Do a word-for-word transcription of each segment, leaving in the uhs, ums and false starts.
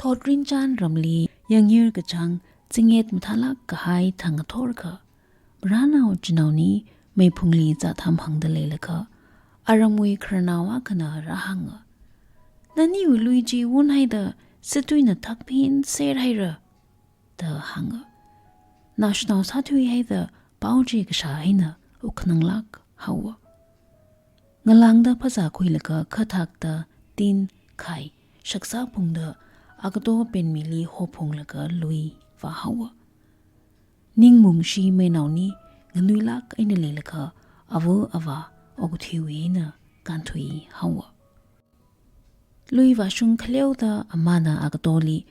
Thotrinchān ramli yangyur kachāng zingyet mathālāk kahai thang ngathorkha, marānao chinaoni meiphungli zātham hāngda leilakha, aramwui khararnao akhana rāhānga, "Naniwui lui chi wunhaida situina thakphin serhaira," da hānga. Naoshinao sāthuihaida pao chi kashā eina wukkhananglāk haowa. Ngalāngda phazā khuilaga khathakta tin, khai, shakzā phungda Agato Penmili hophunglaga lui vāhaowa. Ningmungshi meinaoni nganuilāk eina leilakha, ava avā okathuiwui eina kānthui haowa. Lui vāshung khaleoda amana Agatoli,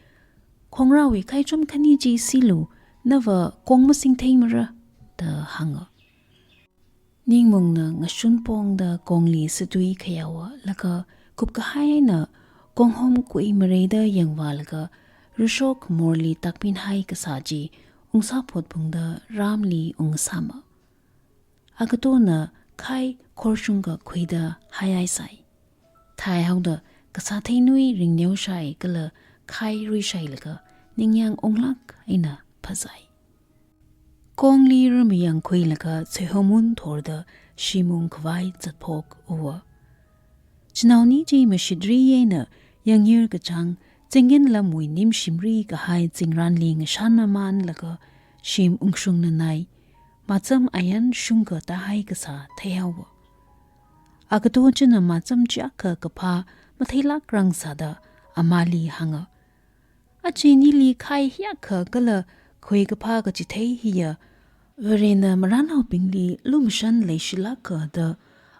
"Khongrāwui khaichum khani chi silu, nava kong masingthei mara," da hānga. Ningmungna ngashun pongda kongli situi khayaowa laga kupkahai eina konghom kui mareida yangvālaga, rishok morli takpinhai kasā chi ungsāphot phungda rāmli ungsāma. Agatona khai khorshungkha khuida haihaisai. Thaihaoda kasā theinui ringneoshai kala khai ruishailaga ningyāng unglāk eina phazai. Kongli ramayang khuilaga seihomwun thorda shim ungkhavai zatphok uwa. Chinaoni chi mashitri eina yangyur kachāng zingin lamwui nimshimri kahai zingranli ngashānna manlaga shim ungshungnanai, macham ayan shungkha tāhai kasā theihaowa. Agato china macham chiyākha kaphā matheilāk rāngsāda amali hānga, "Aja nili khai hiyākha kala khuikaphā kachithei hiya, Varena marānaobingli lumashan leishilākha da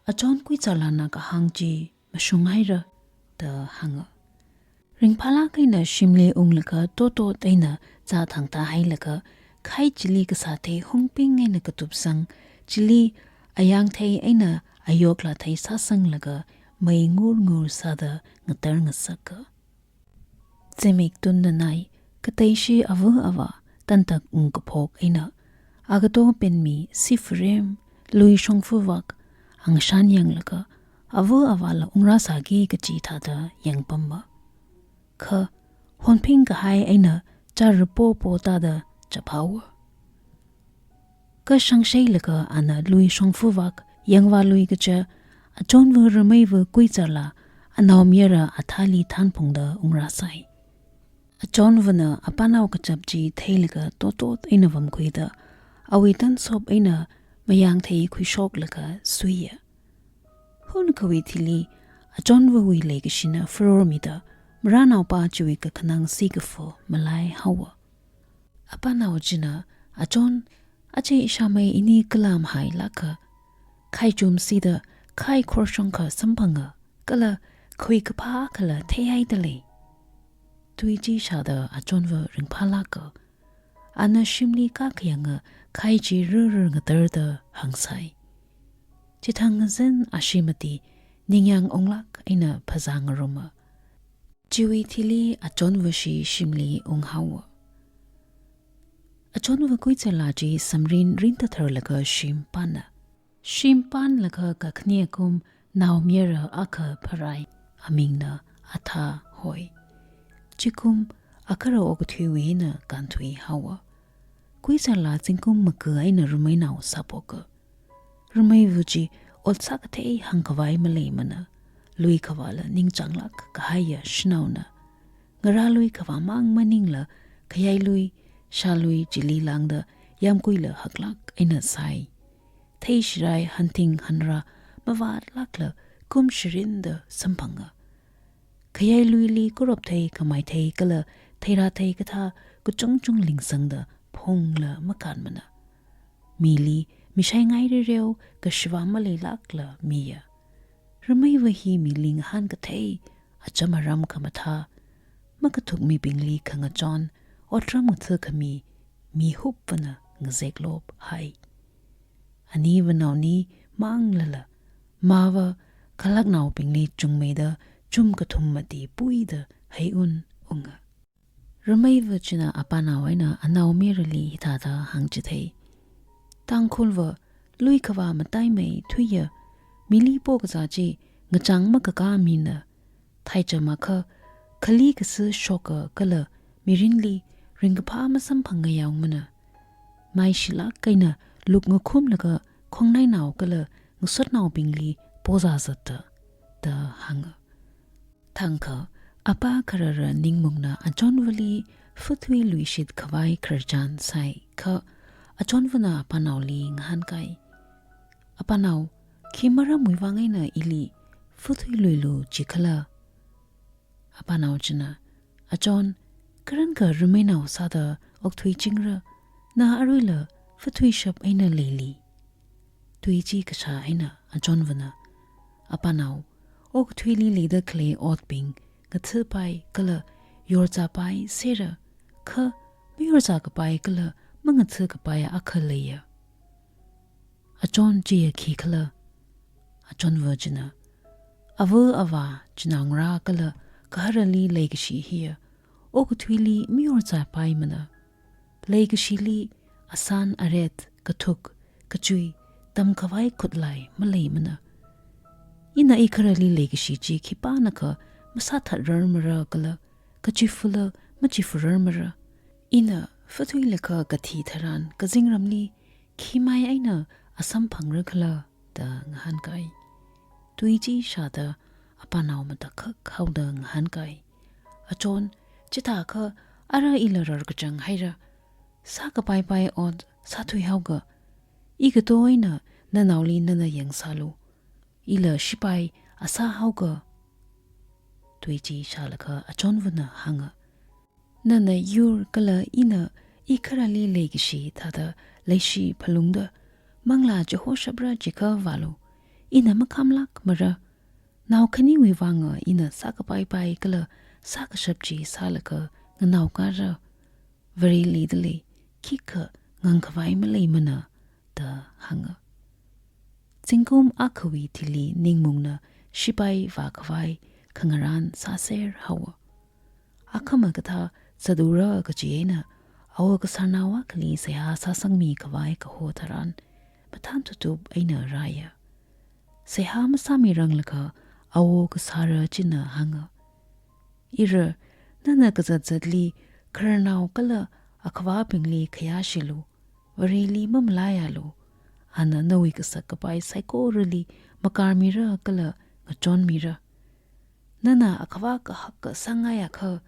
achon kuizārlana kahāng chi mashunghaira," da hānga. Ringphālāk eina shimli unglaga totot eina zā thangtā hailaga, khai chili kasā thei hungping eina katupsang, chili ayang thei eina ayoklā thei sāsanglaga mei ngur ngur sāda ngatar ngasaka. Zimik tunnanai, kateishi ava avā tantak ungkaphok eina, Agato Penmi sifurem, lui shongfa vak, angshan yanglaga, ava avāla ungrāsāki kachi thāda yangpamma. Kha, honphing kahai eina charapopo tāda chaphaowa. Kashangsheilaga ana lui shongfa vak yangvālui kaja, achonva rameiva kuizārla, anaomayara athāli thanphungda ungrāsai. Achonvana apānao kachap chi theilaga totot eina vamkhuida, awui tansop eina mayang thei khuishoklaga suiya. Hunakhawui thili, achonvawui leikashina farormida, marānaopa chiwui kakhanang sikafa malaihaowa. Apānao china, "Achon, aja ishāmei ini kalam hailākha, khaichum sida khai khorshongkha samphanga, kala khuikaphā kala theihaida lei." Tui chi shāda achonva ringphālāka. Ana shimli kākhayanga khai chi rurur ngatarda hāngsai. Chithang ngazin ashi mati ningyāng unglāk eina phazā ngaruma. Chiwui thili achonvashi shimli unghaowa. Achonva kuizārla chi samrin rintatharlaga shim pana. Shim panlaga kakhane akum naomayara akha pharai, amingna Athā hoi. Chikum akara okathuiwui eina kānthuihaowa. Kuizārla zingkum maka eina rameinao sāphoka. Rameiva chi ot sākathei hāngkhavai maleimana, lui khavāla ningchānglāk kahaiya shanaona. Ngarā lui khavāmang maningla, khayai lui, shā lui chili lāngda yāmguila haklāk eina sai. Theishirai hanthing hanrā mavātlākla kum shirinda samphanga. Khayai luili kurop thei khamai thei kala theirā thei kathā kachungchung lingsangda phungla makānmana. Mili mishai ngai rereo kashivā maleilākla miya. Rameiva hi mili ngahānkathei, acham aram khamathā, makathuk mibingli khangachon, otram ngathakhami, mi hupvana ngazeklop hai. Aniva naoni manglala, mava khalaknaobingli chungmeida chum kathum mati puida heiun unga. Rameiva china apānao eina anaomayarali hithāda hāngchithei. Tangkhulva lui khavā mataimei thuiya, mili pokazā chi ngachāng makakā mina, thaicham akha khali kasā shoka kala mirinli ringkaphā masamphang ngayāomana. Maishilāk eina luk ngakhumlaga khongnainao kala ngasotnaobingli pozā zatta da hānga. Thangkha, apā kharara Ningmungna achonvali fathui luishit khavai khararchan sāi kha, achonvana apānaoli ngahānkai. Apānao, khi maramwui vang eina ili fathui luilu jikhala? Apānao china, achon, karankha rameinao sāda okthuichingra, na aruila fathuishap eina leili. Tui chi kashā eina achonvana, apānao, okathuili leida khalei otbing ngathapai kala yorzāpai sera, kha mayorzākapai kala mangathakapai akha leiya. Achon, chiya khikhala? Achonva china, ava avā, chinaongarā kala gaharali leikashi hiya okathuili mayorzāpaimana. Leikashili asān aret, kathuk, kachui, tamkhavai khutlai maleimana. Ina igharali leikashi chi khipānakha masāthatrarmara kala kachifala machifurarmara. Ina fathuilakha kathi tharan kazingramli khi mai eina asamphangra khala da ngahānkai. Tui chi shāda apānao matakhak haoda ngahānkai. Achon, chithākha ara ila rarkachang haira. Sākapaipai ot sāthuihaoga. Igato eina nanaoli nana yangsālu. Ila shipai asā haoga. Tui chi shālaga achonvana hānga, nana yur kala ina igharali leikashi thāda leishi phalungda manglā chihoshapra jikha vālu. Ina makhamlākmara. Nao khaniwui vanga ina sākapaipai kala sākashap chi sālaga nganaokara. Vareli dalei khikha ngangkhavai maleimana da hānga. Zingkum akhawui thili Ningmungna shipai vākhavai khangarān sāser haowa. Akhama kathā zatura kaji eina awo kasarnao akhali seihā sāsangmi khavai kaho tharan mathān tutup eina rāya. Seihā masāmiranglakha awo kasāra china hānga, ira, nana kazat zatli khararnao kala akhavābingli khayāshilu, Vareli mamalaialu. Ana nawui kasak kapai saikorali makarmira kala ngachonmira. Nana akhavā kahak kasāngaiakha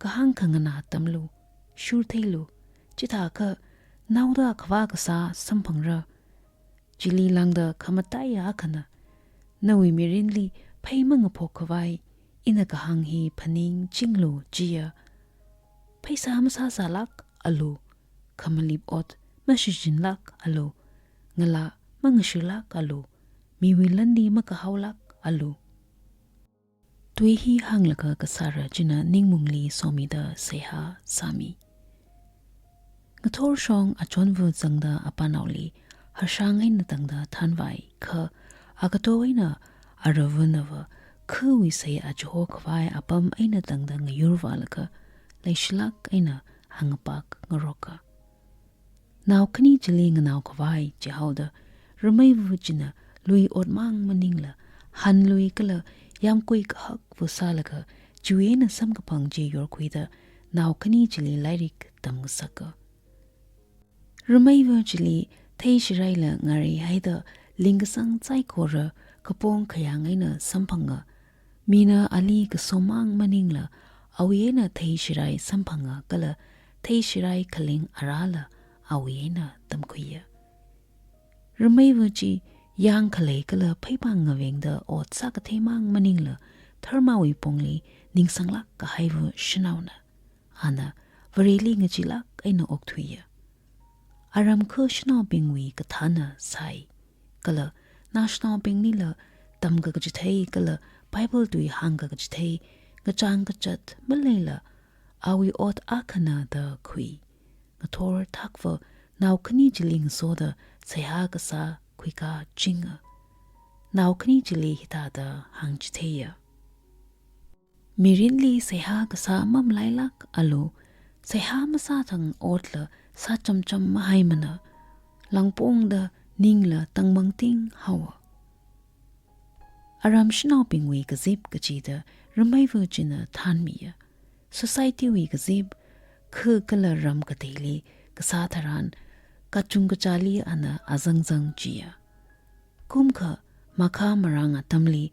kahāng khanganā tamlu, shurtheilu. Chithākha naoda akhavā kasā samphangra. Chili lāngda khamataiya akhana, nawui mirinli phei mangaphok khavai ina kahāng hi phaningchinglu jiya. Pheisā masāsālākalu, khamalip ot mashichinlākalu, ngalā mangashilākalu, miwui lanli makahaolākalu. Tui hi hānglaga kasāra china Ningmungli somida seihā sāmi. Ngathor shong achonva zangda apānaoli harshang eina tangda thanvai kha, agato eina aravanava khawui sei achiho khavai apam eina tangda ngayurvālaga leishilāk eina hāngngapāk ngaroka. Nao khani chili nganaokhavai chihaoda rameiva china lui otmang maningla hanlui kala yāmkui kahakva sālaga chiwui eina samkaphang chi yorkhuida nao khani chili lairik tamngasaka. Rameiva chili theishiraila ngari haida lingkasang saikora kapong khayāng eina samphanga. Mina ali kasomang maningla awui eina theishirai samphanga kala theishirai khaling arāla awui eina tamkhuiya. Rameiva chi yāng khalei kala pheipāng ngavengda ot sākatheimang maningla dharmawui pongli ningsanglāk kahaiva shanaona. Ana Vareli ngacheelāk eina okthuiya. Aram kha shanaobingwui kathāna sāi. Kala nashanaobingnila tamkakachithei kala Bible tui hāngkakachithei ngachang kachat maleila awui ot akhana da khui. Ngathor thakva nao khani chili ngasoda seihā kasā khuikachinga. Nao khani chili hithāda hāngchitheiya. Mirinli seihā kasā mamalailākalu, seihā masāthang otla sāchamcham mahaimana, langpongda ningla tangmangting haowa. Aram shanaobingwui kazip kachida rameiva china thanmiya. society wui kazip, khu kala ram kateili kasā tharan, kachungkachāli ana azangzang chiya. Kumkha makha marāng atamli,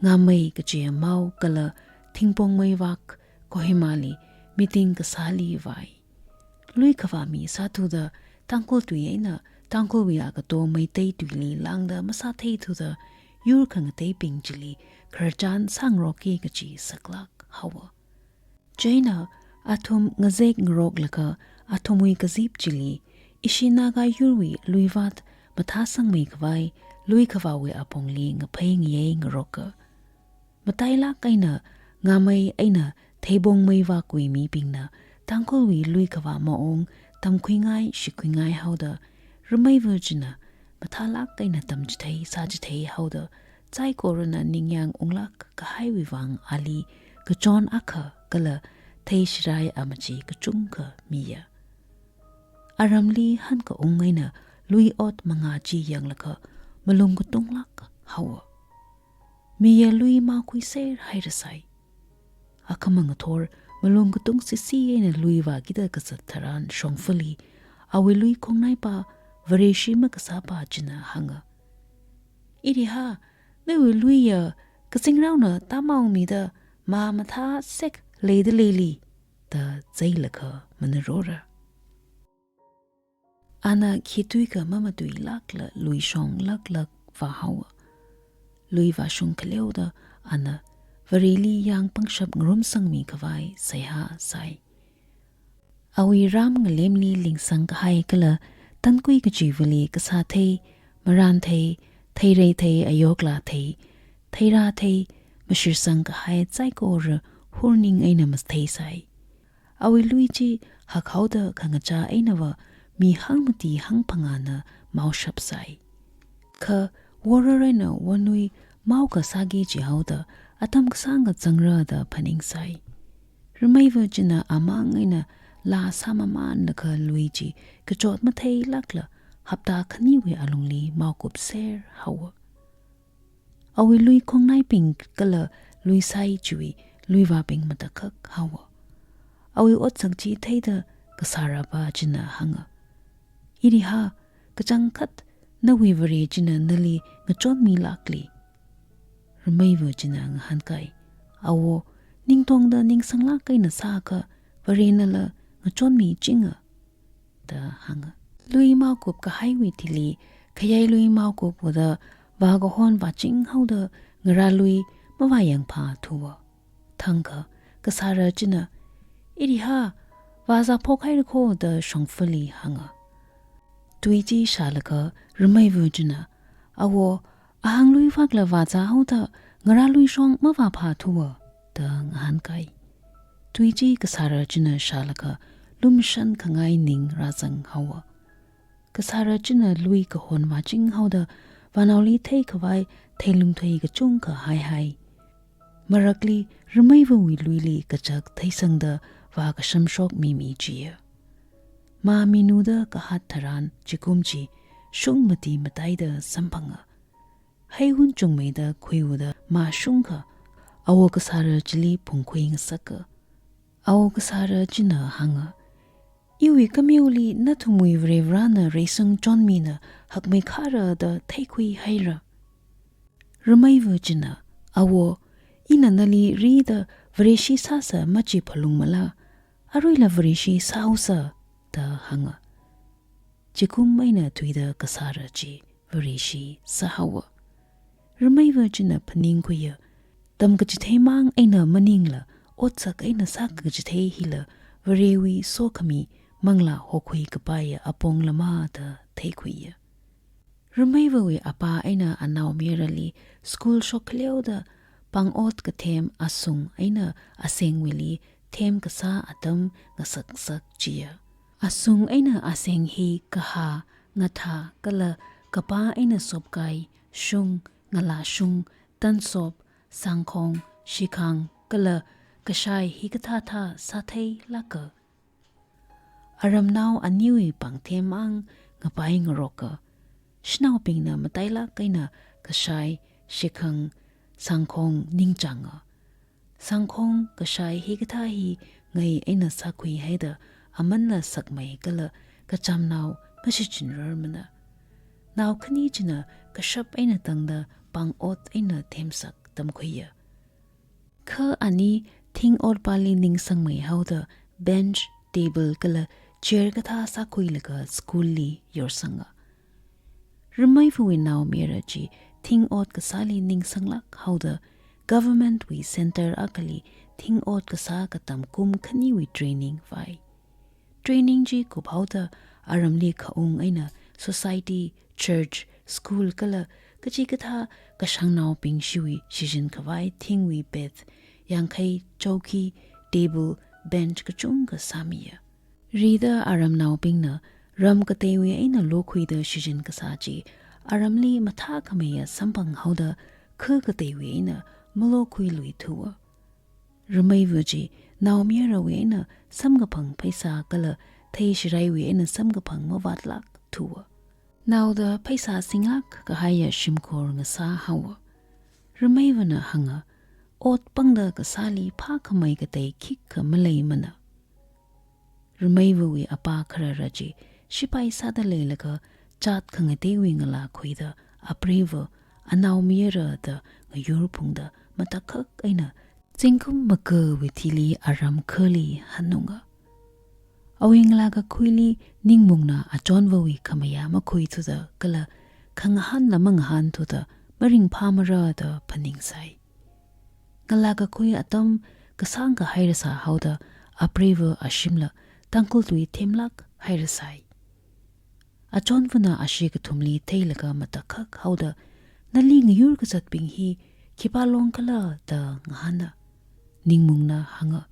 Ngamei kachi mao kala Thingpongmei vak Kohimali meeting kasāli vāi. Lui khavā mi sāthuda Tangkhul tui eina Tangkhulwui agato Meitei tuili lāngda masātheithuda yur khangateibing chili khararchan sāngarokki kachi saklāk haowa. Chieina athum ngazek ngaroklaga athumwui kazip chili ishi Naga yurwui luivāt mathāsangmei khavai lui khavāwui apongli ngaphei ngayei ngaroka. Matailāk eina Ngamei eina Theibongmei vakwui mibingna Tangkhulwui lui khavā maong tamkhuingai shikhuingai haoda, Rameiva china mathālāk eina tamchithei sāchithei haoda, saikorana ningyāng unglāk kahaiwui vang ali kachon akha kala theishirai amachi kachungkha miya. Aramli hankaung eina lui ot mangā chi yanglaga malung katunglāk haowa. Miya lui maokhuiser hairasai. Akhamang athor malung katung sisi eina lui vākida kazat tharan shongfali, awui lui khongnaipa Vareshi makasāpa china hānga. Iriha, nawui luiya kazingraona tāmaomida mā mathāsek leida leili, da zeilaga manarora. Ana khitui kha mamatuilākla luishong laklak vāhaowa. Lui vāshung khaleoda ana Vareli yāng pangshap ngarumsangmi khavai seihā sai. Awui ram ngalemli lingsang kahai kala tankui kachivali kasā thei, maran thei, theirei thei, ayokla thei, theira thei, mashirsang kahai saikora hurning eina masāthei sai. Awui lui chi hakhaoda khangachā einava mi hangmati hangphangāna maoshap sai. Kha woror eina wonui maokha sāki jihaoda atam kasāngkha zangra da phaning sai. Rameiva china amang eina laa sāmamanlaga lui chi kachot matheilākla hapta khaniwui alungli maokupser haowa. Awui lui khongnaibing kala lui sai chiwui lui vābing matakhak haowa. Awui otsak chi theida kasārapa china hānga. Iriha, kachangkhat nawui Vare china nali ngachonmilākli. Rameiva china ngahānkai. Awo, ningtongda ningsanglāk eina sākha Varenala ngachonmichinga, da hānga. Lui maokup kahaiwui thili, khayai lui maokup uda vākahon vāching haoda ngarā lui mavāyangphāthuwa. Thangkha, kasāra china, iriha, vāzāphok haira kho da shongfali hānga. Tui chi shālaga Rameiva china, awo, ahang lui vakla vāzā haoda ngarā lui shong mavāphāthuwa, da ngahānkai. Tui chi kasāra china shālaga lumashan khangai ning rāzang haowa. Kasāra china lui kahon vāching haoda vānaoli theikhavai theilungthei kachungkha haihai. Marakli Rameivawui luili kachak theisangda vākashamshok mimi chiya. Mā minuda kahāt tharan chikum chi shung mati mataida samphanga. Heihun chungmeida khuiuda mā shungkha, awo kasāra chili phungkhui ngasaka. Awo kasāra china hānga, iwui kameoli nathumwui Varivarana reisang chonmina hakmeikhara da theikhui haira. Rameiva china, awo, ina nali rida Vareshi sāsa machi phalungmala, aruila Vareshi sāhaosa, da hānga. Chikum eina thuida kasāra chi Vareshi sāhaowa. Rameiva china phaningkhuiya, tamkachitheimang eina maningla, otsak eina sākachithei hila Varewui sokhami manglā hokhui kapaiya apong lama da theikhuiya. Rameivawui apā eina anaomayarali school shok khaleoda pāng ot kathem asung eina asengwuili them kasā atam ngasaksak chiya. Asung eina aseng hi kahā, ngathā kala kapā eina sopkai, shung, ngalāshung, tansop, sangkhong, shikhang kala kashai hikathāthā sātheilāka. Aramnao aniwui pāngthem ang ngapai ngaroka. Shanaobingna matailāk eina kashai, shikhang, sangkhong ningchānga. Sangkhong kashai hikathā hi ngai eina sākhui haida amanla sakmei kala kachamnao mashichinrarmana. Nao khani china kashap eina tangda pāng ot eina themsak tamkhuiya. Kha ani thing otpāli ningsangmei haoda bench, table kala chair kathā sākhuilaga school li yorsanga. Rameivawui naomayara chi thing ot kasāli ningsanglāk haoda government wui center akhali thing ot kasā katam kum khaniwui training vāi. Training chi kuphaoda aramli khaung eina society, church, school kala kachikathā kashangnaobing shiwui shijin khavai thingwui bed, yangkhei, chowki, table, bench kachungkha sāmiya. Rida aramnaobingna ram kateiwui eina lokhuida shijin kasā chi aramli mathākhameiya samphang haoda kha kateiwui eina malokhuiluithuwa. Rameiva chi naomayarawui eina samkaphang pheisā kala theishiraiwui eina samkaphang mavātlākthuwa. Naoda pheisā singlāk kahaiya shimkhur ngasā haowa. Rameivana hānga, ot pangda kasāli phākhamei katei khikha maleimana. Rameivawui apā kharara chi shipai sāda leilaga chat khangateiwui ngalā khuida apreiva, anaomayara da ngayur phungda matakhak eina zingkum makawui thili aram khali hanunga. Awui ngalā kakhuili Ningmungna Achonvawui khamayā makhuithuda kala khangahānla mangahānthuda maringphāmara da phaningsai. Ngalā kakhui atam kasāngkha hairasā haoda apreiva ashimla Tangkhul tui themlāk hairasai. Achonvana ashi kathumli theilaga matakhak haoda, nali ngayur kazatbing hi khipā long khala da ngahāna. Ningmungna hānga,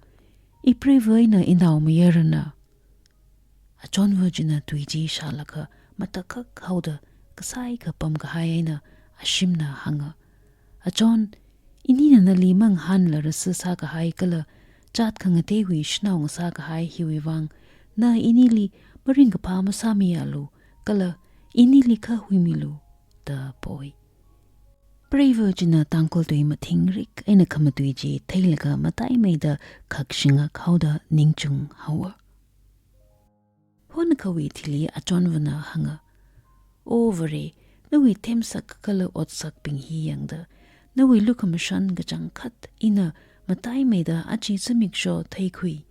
ipreiva eina inaomayarana. Achonva china tui chi shālaga matakhak haoda kasai kapam kahai eina ashimna hānga, Achon, inina nali mangahānla rasa sākahai kala chat khangateiwui shanao ngasā kahai hiwui vang, na inili maringkaphā masāmialu kala inili kha huimilu da poi. Preiva china Tangkhul tui mathingrik eina khamatui chi theilaga mataimeida khakshingak haoda ningchung haowa. Honakhawui thili Achonvana hānga, O Vare, nawui themsak kala otsakbing hi yangda, nawui lukhamashan kachangkhat ina mataimeida aja zimiksho theikhui.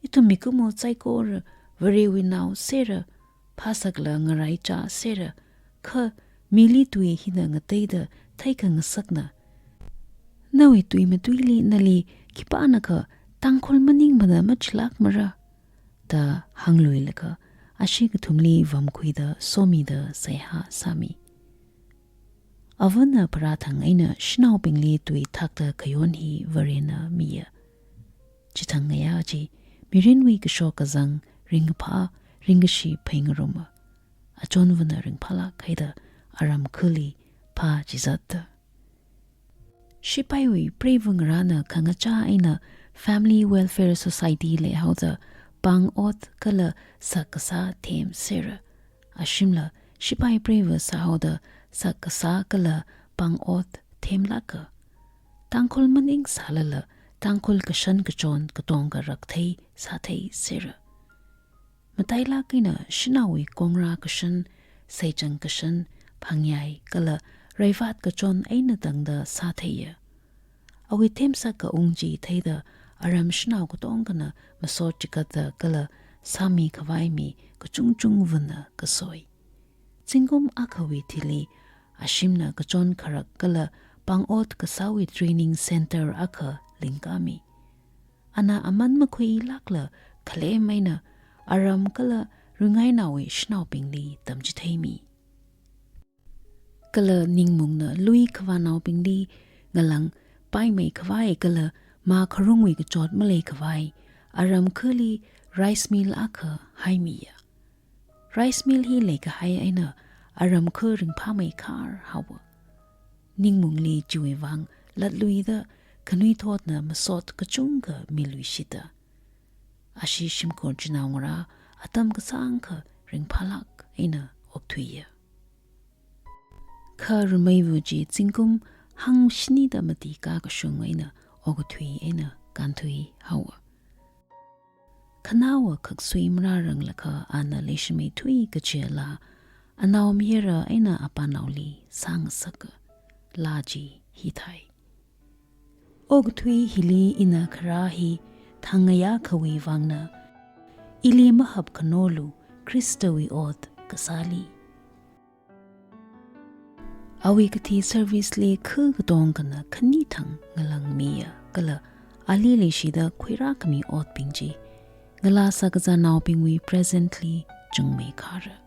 Ithum mikumo saikora Varewui nao sera, phāsakla ngaraichā sera, kha mili tui hina ngateida theikhangasakna. Nawui tui matuili nali khipānakha Tangkhul maningmana machilākmara da hāngluilaga ashi kathumli vamkhuida somida seihā sāmi. Avana pharāthang eina shanaobingli tui thakta khayon hi Varena miya. Chithang ngayā chi mirinwui kashok kazang, ringkaphā, ringkashi pheingaruma. Achonvana ringphālāk haida aram khali phā chizatda. Shipaiwui preiva ngarāna khangachā eina Family Welfare Society leihaoda pāng ot kala sak kasā themsera. Ashimla shipai preiva sāhaoda sak kasā kala pāng ot themlāka. Tangkhul maningsālala Tangkhul kashan kachon katongkha rakthei sātheisera. Matailāk eina shanaowui kongra kashan, seichang kashan, phangyai kala reivat kachon eina tangda sātheiya. Awui themsak kaung chi theida aram shanao katongkhana masot chigatda kala sāmi khavai mi kachungchungvana kasoi. Zingkum akhawui thili ashimna kachon kharak kala pāng ot kasāwui training center akha lingkami. Ana aman makhuilākla khalem eina aram kala ringainaowui shanaobingli tamchitheimi. Kala Ningmungna lui khavānaobingli ngalang paimei khavai kala mā kharungwui kachot malei khavai aram khali rice mill akha haimiya. Rice mill hi leikahai eina aram kha ringphāmei khar haowa. Ningmungli chiwui vang latluida khanuithotna masot kachungkha miluishita. Ashi shimkhur chinaongarā atam kasāngkha ringphālāk eina okthuiya. Kha Rameiva chi zingkum hangshini da mati kakashung eina okathui eina kānthui haowa. Khanaowa khaksui marāranglakha ana leishimeithui kachila, anaomayara eina apānaoli sāngasaka. Laa chi hithai. Okathui hili ina kharā hi thangngayā khawui vangna, ili mahapkhanolu Khristawui ot kasāli. Awui kathi service li khu katongana khani thang ngalāngmiya kala ali leishida khuirākhami otbing chi ngalā sākazānaobingwui present li chungmeikhara.